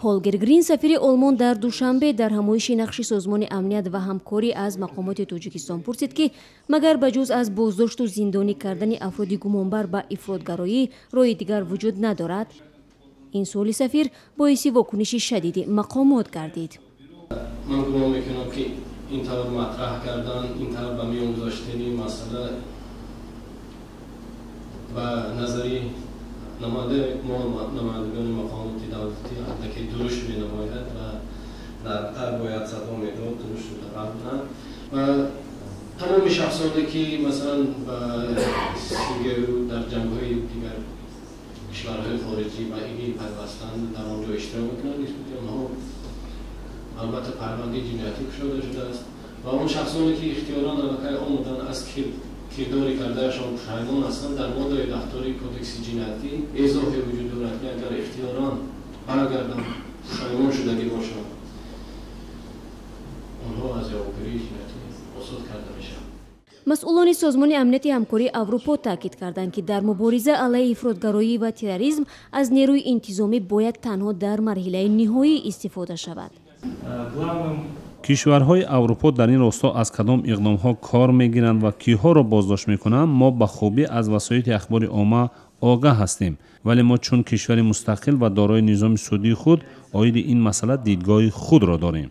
Ҳолгер Грин, сафири Олмон дар Душанбе, дар ҳамоиши нақши Созмони амният ва ҳамкорӣ аз мақомоти Тоҷикистон пурсид, ки магар ба ҷуз аз боздошту зиндонӣ кардани афроди гумонбар ба ифротгароӣ роҳи дигар вуҷуд надорад? Ин суоли сафир боиси вокуниши шадиди мақомот гардид. Ман гумон мекунам, ки ин тавр матраҳ кардан, ин тавр ба миён гузоштани масъала ба назари намояндаи мо, намояндагони мақомоти давлатӣ, аллакай дурушт менамояд ва нармтар бояд садо медод, дурушту дақиқ на. Ва тамоми шахсоне, ки масалан ба Сирияю дар ҷангҳои дигар кишварҳои хориҷӣ ба ИГИЛ пайвастанд, дар он ҷо иштирок мекунанд, нисбати онҳо албатта парвандаи ҷиноятӣ кушода шудааст. Ва он шахсоне, ки ихтиёран аллакай омаданд, аз кирдори кардаашон пушаймон ҳастанд, дар моддаи 10-и кодекси ҷиноятӣ эзоҳе вуҷуд дорад, ки агар ихтиёран баргарданд, пушаймон шудагӣ бошанд, онҳо аз ҷавобгарии ҷиноятӣ озод карда мешаванд. Масъулони Созмони амнияти ҳамкории Аврупо таъкид карданд, ки дар мубориза алайҳи ифротгароӣ ва терроризм аз нерӯи интизомӣ бояд танҳо дар марҳилаи ниҳоӣ истифода шавад. Кишварҳои Аврупо дар ин росто аз кадом иқдомҳо кор мегиранд ва киҳоро боздошт мекунанд, мо ба хубӣ аз васоити ахбори омма огаҳ ҳастем, вале мо чун кишвари мустақил ва дорои низоми судии худ оиди ин масъала дидгоҳи худро дорем.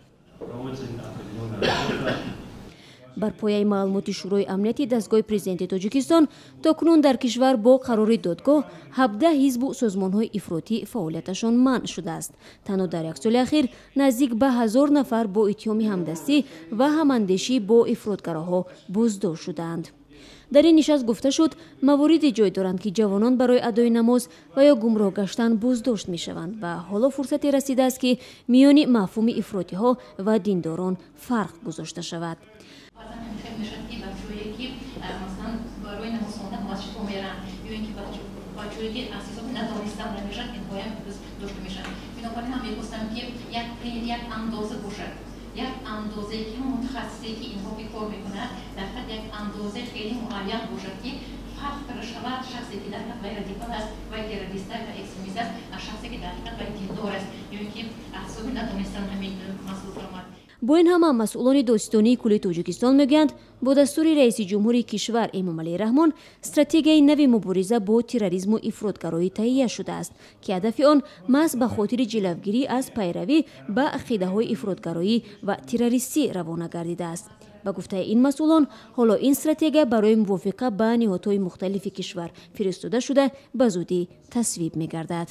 Бар пояи маълумоти Шӯрои амнияти дастгоҳи президенти Тоҷикистон, то кунун дар кишвар бо қарори додгоҳ 17 ҳизбу созмонҳои ифротӣ фаъолияташон манъ шудааст. Танҳо дар як соли ахир наздик ба 1000 нафар бо иттиҳоми ҳамдастӣ ва ҳамандешӣ бо ифротгароҳо боздошт шудаанд. Дар ин нишаст гуфта шуд, мавориде ҷой доранд, ки ҷавонон барои адои намоз ва ё гумроҳ гаштан боздошт мешаванд ва ҳоло фурсате расидааст, ки миёни мафҳуми ифротиҳо ва диндорон фарқ гузошта шавад. Баъзан ҳамин мешавад, ки ба ҷое ки масалан барои намоз хондан масҷидҳо меранд ё ин ки ба ҷое ки аз ҳисоби надонистан мешавад, инҳоям дошта мешаванд. Бинобар ин ҳам мехостам, ки як андоза бошад, як андозае ки мутахассисе, ки инҳо ки кор мекунад, дар ҳад як андозаи хеле муайян бошад, ки фарқ карда шавад шахсе, ки дар ҳад вай радикал аст, вай террорист ва экстремист аст, аз шахсе, ки дар ҳақиқат вай диндор аст ё ин ки аз ҳисоби надонистан ҳамин масъул омад. Бо ин ҳама, масъулони Додситонии кулли Тоҷикистон мегӯянд, бо дастури раиси ҷумҳури кишвар Эмомалӣ Раҳмон стратегияи нави мубориза бо терроризму ифротгароӣ таҳия шудааст, ки ҳадафи он маҳз ба хотири ҷилавгирӣ аз пайравӣ ба ақидаҳои ифротгароӣ ва террористӣ равона гардидааст. Ба гуфтаи ин масъулон, ҳоло ин стратегия барои мувофиқа ба ниҳодҳои мухталифи кишвар фиристода шуда, ба зудӣ тасвиб мегардад.